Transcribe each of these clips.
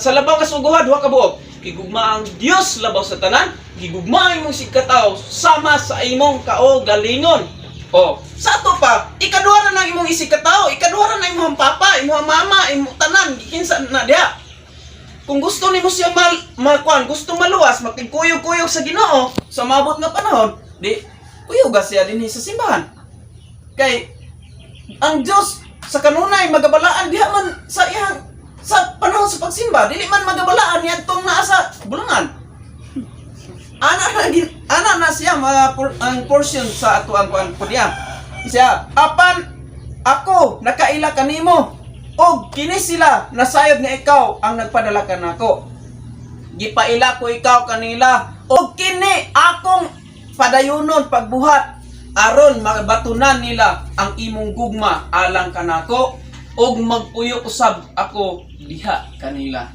Sa labaw kasuguha, duha ka buok. Gigugma ang Dios labaw sa tanan, gigugma ang imong sigkatawo sama sa imong kaugalingon. O, sa ato pa, ikaduha ra nang imong isigkatawo, ikaduha ra na imong papa, imong mama, imong tanan, gikinsa na diha. Kung gusto nimo siya mal makuan, gusto maluwas, makigkuyog-kuyog sa Ginoo sa mabot nga panahon, di kuyog siya dinhi sa simbahan. Kay ang Dios sa kanunay magabalaan diha man sa iyang sa panahon sa pagsimba, dili man magabalaan niadtong naa sa bulangan. Ana na ana na siya mga ang portion sa ato ang kuan po diya. Siya, apan ako nakaila kanimo og kini sila nasayod nga ikaw ang nagpadala kanako. Gipaila ko ikaw kanila og kini akong padayunon pagbuhat aron mabatunan nila ang imong gugma alang kanako og magpuyo usab ako diha kanila.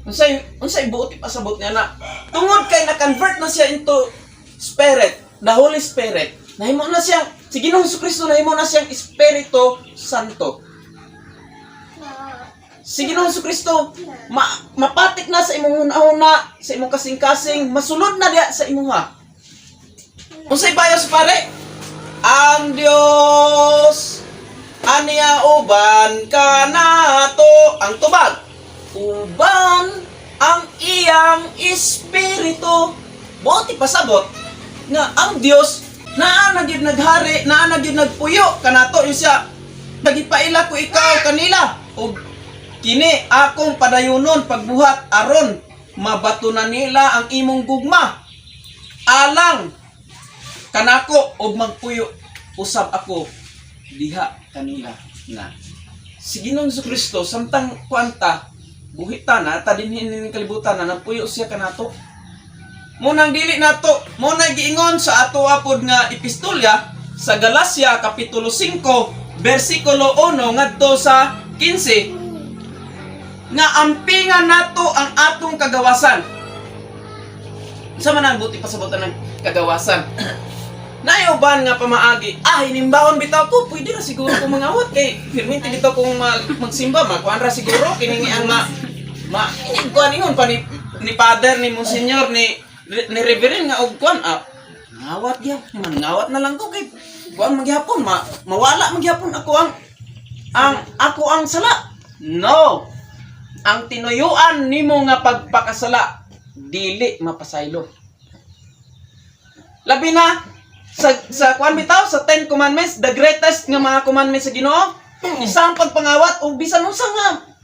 Unsay buot ipasabot niya na tungod kay na-convert na siya into spirit, the Holy Spirit. Nahimo na siya si Ginoong Kristo, nahimo na siyang Espiritu Santo. Si Ginoong Kristo mapatik na sa imong hunahuna, sa imong kasing-kasing, masulod na diha sa imuha. Unsay bayo sa pare? Ang Dios aniya uban kanato, ang tubag uban ang iyang espiritu. Buot pasabot nga ang Dios naa na gyud naghari, naa na gyud nagpuyo kanato. Yun siya, nagipaila ko ikaw kanila ug kini akong padayunon pagbuhat aron mabatunan nila ang imong gugma alang kanako ug magpuyo usab ako diha kanila. Na si Ginoong Kristo, samtang kuanta buhita na ta dinhi ning kalibutan, na nagpuyo siya kanato. Mo nang dili nato, mo na giingon sa ato apod nga epistolya sa Galacia kapitulo 5 bersikulo 1 ngadto sa 15 nga ampingan nato ang atong kagawasan. Sa man ang buti pasabotan ng kagawasan? Naay uban nga pamaagi. Ah, hinimbahon bitaw ko, pwede ra siguro ko mangawat kay firminti bitaw kong magsimba, makuan ra siguro kini ang ma ma ini kuan ingon pa ni father, ni monsignor, ni reverend nga og kuan, ah, ngawat gyud, mangawat na lang ko kay kuan magyapon, ma mawala magyapon ako ang ako ang sala. No. Ang tinuyuan nimo nga pagpakasala dili mapasaylo. Labi na sa kuan bitaw, sa Ten Commandments, the greatest nga mga commandments sa Ginoo, isang pagpangawat o bisan unsa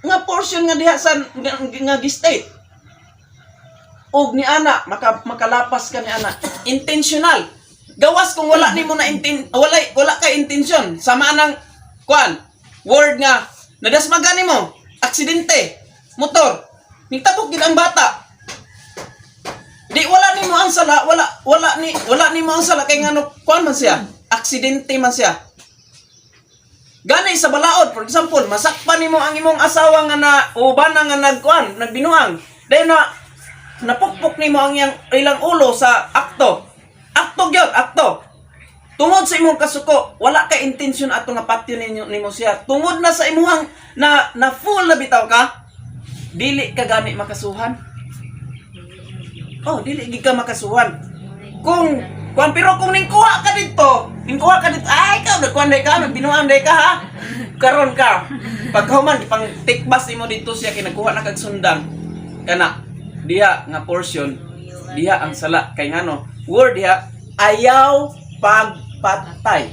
nga portion nga diha sa nga gi-state. Og ni ana makalapas ka ni ana intentional. Gawas kung wala nimo na inten wala wala kay intensyon sama anang kuan word nga nadasmagan nimo, aksidente motor, nitapok gid ang bata, di wala nimo ang sala, wala wala ni wala nimo ang sala kay ngano kuan man siya, aksidente man siya. Gani sa balaod, for example, masakpan nimo ang imong asawa nga na uban na nga nagkuan, nagbinuang. Dayon na napukpok nimo ang iyang ilang ulo sa akto. Akto gyud, akto. Tungod sa imong kasuko, wala ka intensyon ato nga patyon ninyo nimo siya. Tungod na sa imuhang na na full na bitaw ka, dili ka gani makasuhan. Oh, dili gid ka makasuhan. Kung kuan, pero kung ningkuha ka dito, ningkuha ka dito, ay ikaw nagkuan day ka, nagbinuang day ka ha. Karon ka. Pagkahuman pang tikbas nimo dito siya kay nagkuha na kag sundang. Kana diha nga portion, diha ang sala kay ngano word diha ayaw pagpatay.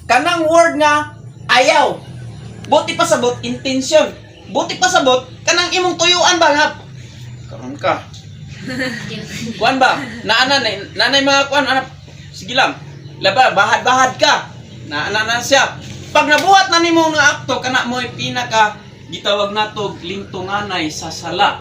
Kanang word nga ayaw. Buti pasabot intention. Buti pasabot kanang imong tuyuan ba nga karon ka. Kuan ba? Naana na nanay mga kuan anak, sige lang. Laba bahad-bahad ka. Naana na siya. Pag nabuhat na nimo nga akto kana mo'y pinaka gitawag nato lintunganay sa sala.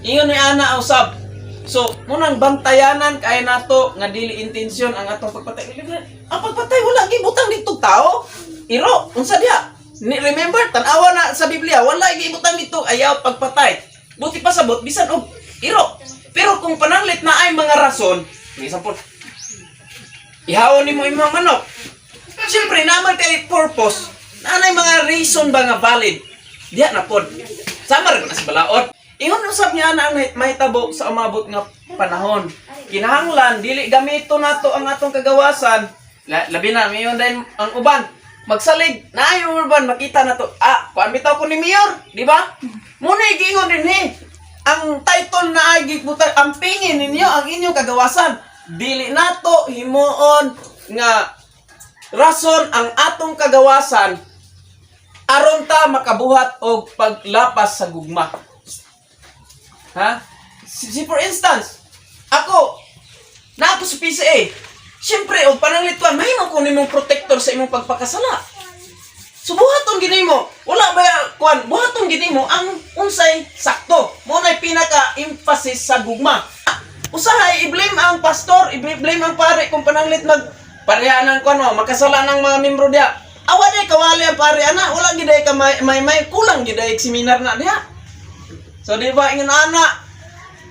Ingon ni ana usab. So, munang bantayanan kay nato nga dili intensyon ang atong pagpatay. Ang pagpatay wala gibutang dito tao. Iro, unsa diha? Ni remember tan-awa na sa Biblia, wala gibutang dito ayaw pagpatay. Buti pa sabot bisan og iro. Pero kung pananglit na ay mga rason, may example, ihawon nimo imong manok. Siyempre, naman kay purpose, naanay mga reason ba nga valid. Diha na pod. Sama ra na sa balaod. Ingon usab niya na ang mahitabo sa umabot nga panahon. Kinahanglan dili gamito nato ang atong kagawasan. Labi na mayon din ang uban. Magsalig na yung uban makita nato. Ah, kuan bitaw ko ni mayor, di ba? Muna giingon din eh. Ang title na ay gibutan ang pingin ninyo ang inyong kagawasan. Dili nato himuon nga rason ang atong kagawasan aron ta makabuhat og paglapas sa gugma. Ha? Si for instance, ako, na ako sa PCA. Siyempre, og pananglituan, mahimo ko nimong protector sa imong pagpakasala. So buhaton gini mo, wala ba kuan, buhaton gini mo ang unsay sakto. Mo nay pinaka emphasis sa gugma. Usahay i-blame ang pastor, i-blame ang pare kung pananglit mag pareha ng kuan mo, makasala ng mga membro diha. Awa day kawali ang pare ana, wala gid ay ka may kulang gid ay seminar na diha. So di ba ingon ana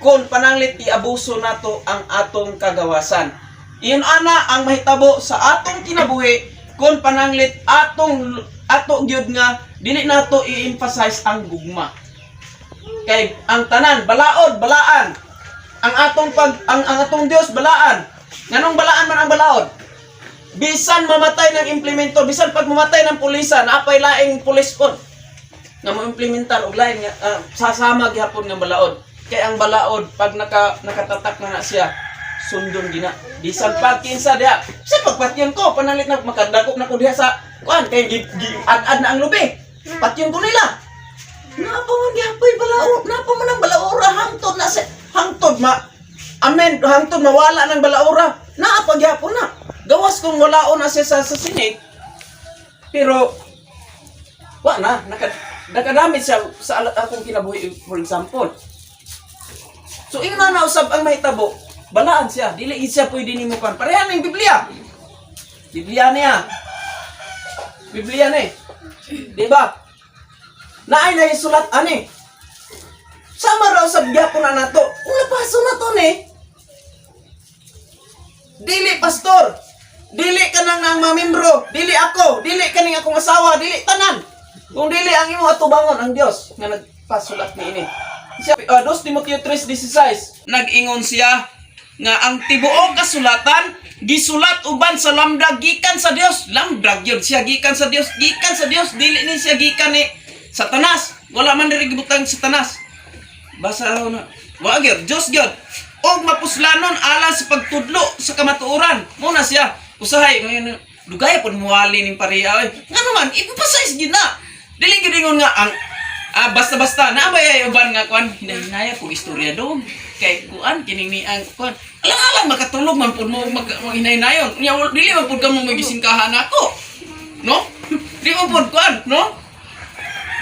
kung pananglit iabuso nato ang atong kagawasan. Iyon ana ang mahitabo sa atong kinabuhi kung pananglit atong ato gyud nga dili nato i-emphasize ang gugma. Kay ang tanan balaod balaan. Ang atong pag ang atong Dios balaan. Nganong balaan man ang balaod? Bisan mamatay ng implemento, bisan pag mamatay ng pulisa, naapay laing pulis pod nga mo implementar og lain nga sasama gihapon nga balaod. Kay ang balaod pag nakatatak na na siya, sundon gina. Bisan pag kinsa diha, sa pagpatyon ko panalit na makadako na ko diha sa kuan kay gi, gi ad-ad na ang lubi. Patyon ko nila. Napa man gihapoy balaod, napa man ang balaora hangtod na sa hangtod ma amen hangtod mawala ng balaora. Naa pa gyapon na. Gawas kung walaon na siya sa Senate. Pero wa na nakadamit siya sa akong kinabuhi, for example. So ingon na usab ang mahitabo, balaan siya, dili gid siya pwede nimo kan. Pareha ning Biblia. Biblia niya. Biblia ni. Di ba? Naay na sulat ani. Sama raw sa gyapon na nato. Kung lapaso na to ni. Dili pastor. Dili ka nang nang mamembro, dili ako, dili kaning akong asawa, dili tanan. Kung dili ang imong atubangon ang Dios nga nagpasulat niini. Siya 2 Timoteo 3:16, nag-ingon siya nga ang tibuok kasulatan gisulat uban sa lamdag gikan sa Dios. Lamdag yun siya gikan sa Dios, gikan sa Dios, dili ni siya gikan ni Satanas. Wala man diri gibutang Satanas. Basa raw na. Wa gyud, Dios gyud. Og mapuslanon alang sa pagtudlo sa kamatuoran. Mo na siya. Usahay ngayon dugay pud muwali ning pareha oy. Ngano man i-emphasize gid na. Dili gyud ingon nga ang basta-basta na ba ay uban nga kuan hinahinaya kog istorya dong kay kuan kining ni ang kuan alang-alang makatulog man pud mo mag hinahinayon nya dili man pud kamo magisingkahan nako, no? Di man pud kuan, no?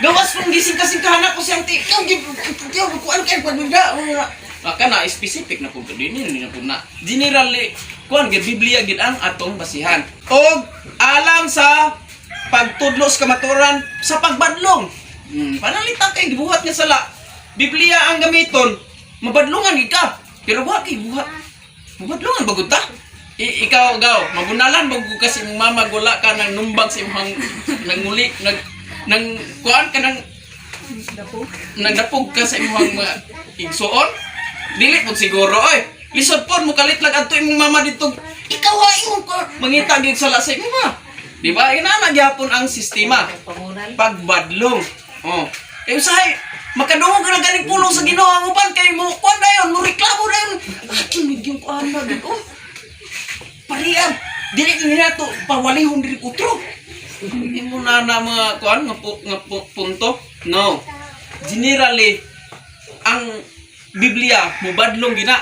Gawas kung gising kasing kahanak ko siyang ti, ikaw gi ikaw kuan kay pagbiga. Maka na specific na pud din ni na pud na. Generally kuan gid Biblia gid ang atong basihan. Og alang sa pagtudlo sa kamatuoran sa pagbadlong. Panalita kay gibuhat nga sala. Biblia ang gamiton, mabadlungan gid ka. Pero wa kay buhat. Mabadlungan bagud ta. Ikaw gaw, mabunalan bagud ka sa imong mama, wala ka nang numbag sa imong nanguli nag nang kuan ka nang nagdapog ka sa imong mga igsuon. Dili pud siguro oy. Lisod pod mo kalit lang adto imong mama didto. Ikaw ay imong ko mangita gyud sala sa imong mama. Di ba? Inana gyapon ang sistema. Pagbadlong. Oh. Kay usahay makadungog ka na ganing pulong sa Ginoo ang uban kay mo kuan dayon mo reklamo dayon. Aking nagyong kuan na gid oh. Parian dili ni nato pawalihon diri utro. Imo na na mga kuan nga, punto. No. Generally ang Biblia mubadlong gina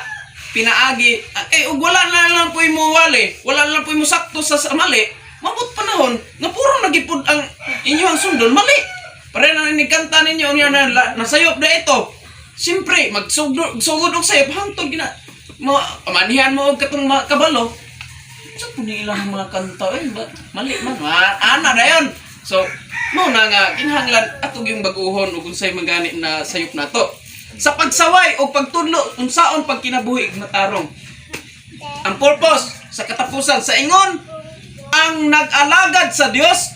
pinaagi kay og wala na lang po mo wali, wala na lang po mo sakto sa mali, mabot panahon nga puro na gipud ang inyong sundon mali. Pare na ni kanta ninyo niya na nasayop na ito. Siyempre magsugod sugod og sayop hangtod gina mo pamanihan mo og katong mga kabalo sa po ni ilang mga kanta eh ba, mali man ana dayon. So mo na nga kinahanglan ato yung baguhon ug unsay magani na sayop nato sa pagsaway o pagtudlo unsaon pagkinabuhi ug matarong. Ang purpose sa katapusan sa ingon ang nag-alagad sa Dios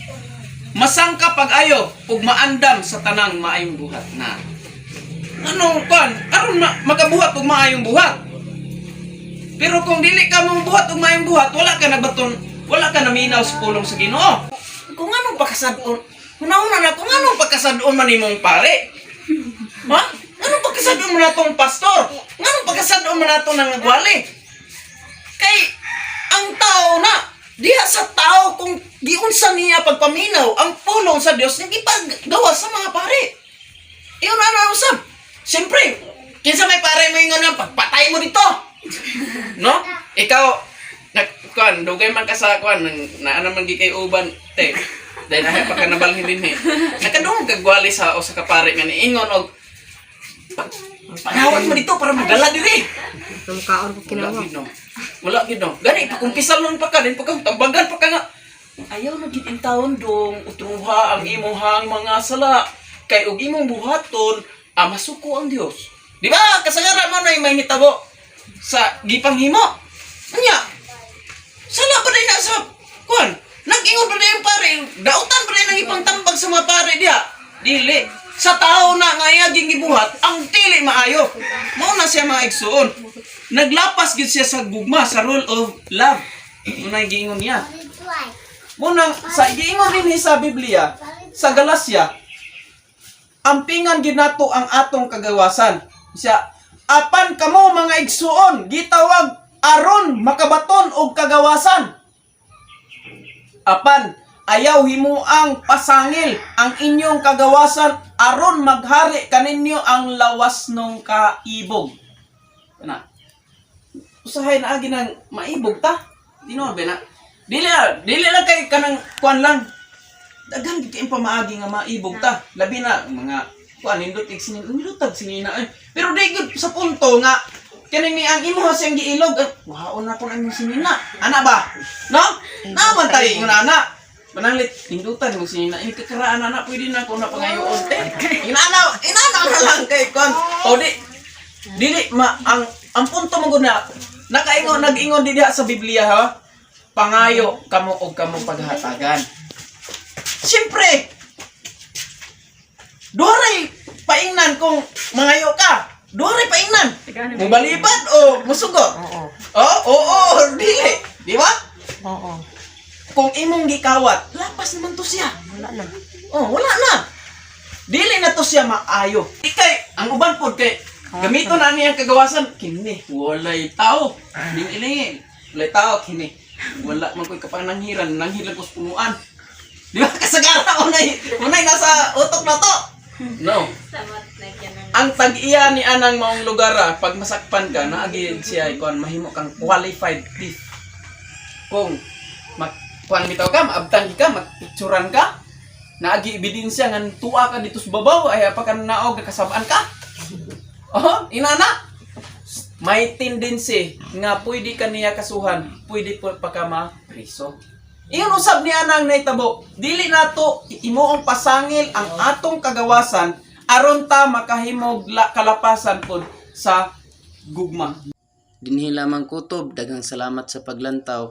masangka pag-ayo ug maandam sa tanang maayong buhat na. Anong kuan? Aron makabuhat og maayong buhat. Pero kung dili ka mo buhat og maayong buhat, wala ka nagbaton, wala ka naminaw sa pulong sa Ginoo. Kung anong pagkasad-on, hunahuna na kung anong pagkasad-on man imong pare. Ha? Anong pagkasad-on man natong pastor? Anong pagkasad-on man nato nang nagwali? Kay ang tao na diha sa tao kung giunsa niya pagpaminaw ang pulong sa Dios nga gipagawa sa mga pare. Iyon na na usab. Siyempre, kinsa may pare mo ingon nga pagpatay mo dito. No? Ikaw nag kuan dugay man ka sa kuan nang naa naman gi kay uban te. Dahil nahay pa ka nabalhin din eh. Nakadungog kag gwali sa usa ka pare nga niingon og pangawat mo dito para magdala diri. Kaon ko Wala kinawa. gid no. Wala gid no. Gani pakumpisal nun pa ka din pa ka tambagan pa ka nga. Ayaw na gid intawon dong utruha ang imuhang mga sala kay og imong buhaton masuko ang Dios. Di ba? Kasagara mo na may nitabo sa gipanghimo. Anya? Sala pa din na sa kuan. Nag-ingon pa din pare, dautan pa din ang ipangtambag sa mga pare diha. Dili. Sa tao na nga iya gibuhat, ang dili maayo. Mao na siya mga igsuon. Naglapas gid siya sa gugma, sa rule of love. Muna giingon niya. Munang sa giingon din sa Biblia, sa Galacia, ampingan gid nato ang atong kagawasan. Siya, apan kamo mga igsuon, gitawag aron makabaton og kagawasan. Apan ayaw himuang pasangil ang inyong kagawasan aron maghari kaninyo ang lawas nung kaibog. Kana. Usahay na agi nang maibog ta. Tinuod ba na? Dili na, dili lang kay kanang kuan lang. Daghan gid kay pamaagi nga maibog ta. Labi na mga kuan nindot kay sinin, nindot sinina eh. Pero di gud sa punto nga kani ni ang imo siyang giilog, eh, waon na kun ang imong sinina. Ana ba? No? Naman tayo ingon ana. Pananglit nindutan mo sinina. Ini kakaraan ana pwede na ko na pangayoon. Eh, inana, inana na lang kay kuan. O di dili ma ang punto mo gud na nakaingon nag-ingon di diha sa Biblia ha. Pangayo kamo og kamo paghatagan. Siyempre, duha ray paingnan kung mangayo ka. Duha ray paingnan. Mubalibad o musugot. Oo. Oo, oo, dili. Di ba? Oo. Kung imong gikawat, lapas naman to siya. Wala na. Oh, wala na. Dili na to siya maayo. Ikay, ang uban pod kay gamito na niyang kagawasan kini walay tao. Ning ilingin. Walay tao kini. Wala man ko'y kapananghiran, nanghiran ko sa punuan. Di ba kasagara unay unay nasa utok na to. No. Ang tag-iya ni anang maong lugar ah, pag masakpan ka, naagi siya kuan mahimo kang qualified thief. Kung mak kuan bitaw ka, maabtan ka, magpicturan ka, naagi ebidensya nga tuwa ka dito sa babaw ay apa ka naog nakasabaan ka. Oh, inana. May tendency nga pwede ka niya kasuhan, pwede po pa ka mapriso. Iyon usab ni anang naitabo, dili nato imuong pasangil ang atong kagawasan aron ta makahimog kalapasan pod sa gugma. Dinhi lamang kutob, daghang salamat sa paglantaw.